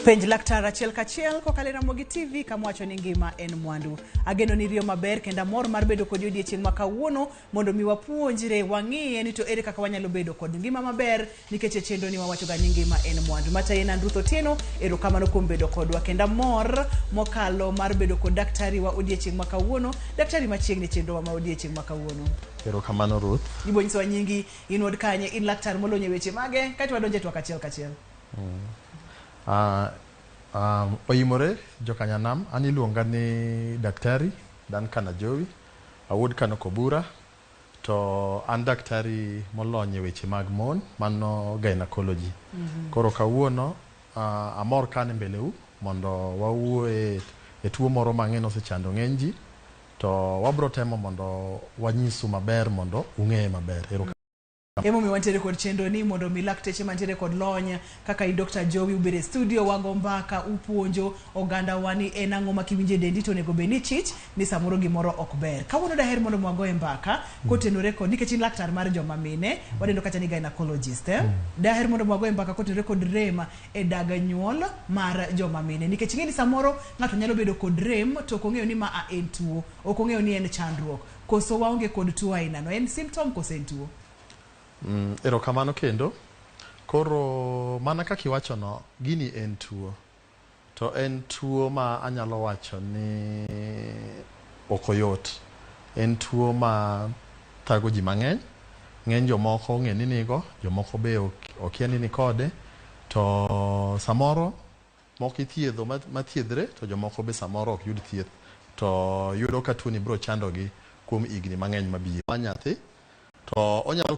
Penj laktar achiel kachiel kokalo e Ramogi TV kama wacho ni ngima en mwandu. Ageno ni riyo maber kendo amor mar bedo kodi odiechieng' ma kawuono mondo mi wapuonjre wang'iye ni to ere kaka wanyalo bedo kod ngima maber nikech e chenro ni wawachoga ni ngima en mwandu. Matayi en an Ruth Otieno, erokamano kuom bedo kodwa kendo amor mokalo mar bedo kod daktari wa odiechieng' ma kawuono, daktari machiegni e chenrowa ma odiechieng' ma kawuono. Erokamano Ruth. Ibo nyisowa nyingi, in wuod kanye, in laktar molony e weche mage, kaeto wadonjo e twak achiel kachiel. Oimore jokanyanam, an iluonga ni Daktari Duncan Ajowi, awuod Kano Kobura, to an daktari molony e weche mag mon, mano gynecology. Koro kawuono amor ka an e mbele u mondo wawuo e tuo moro ma ang'e ni osechando ng'eny ji, to wabro temo mondo wanyisu maber mondo ung'eye maber. Erokamano. Emomiyo wantiere kod chenro ni mondo mi lakteche mantiere kod lony kaka in Dr. Jowi ubed e studio wago mbaka upuonjo oganda wa ni en ang'o ma kiwinjo e dendi to onego bed ni ichich ni samoro gimoro ok ber. Kawuono daher mondo wagoye mbaka kotenore kod nikech in laktar mar joma mine wadendo kacha ni gynecologist eh? Daher mondo wagoye mbaka kotenore kod rem e dag nyuol mar joma mine nikech ing'e ni samoro ng'ato nyalo bedo kod rem to ok ong'eyo ni ma a en tuo, ok ong'eyo ni en chandruok. Koso waonge kod tuo aina no, en symptom koso en tuo? Erokamano kendo. Koro mana kaka iwachono, gini en tuo. To en tuo ma anyalo wacho ni ok oyot. En tuo ma thago ji mang'eny. Ng'eny jomoko ong'e ni nigo, jomoko be okia ni nikode. To samoro moko ithiedho mathiedhre, to jomoko be samoro ok yud thieth. To yudo ka tuoni biro chandogi kuom higni mang'eny mabiro. Ma nyathi, to onyalo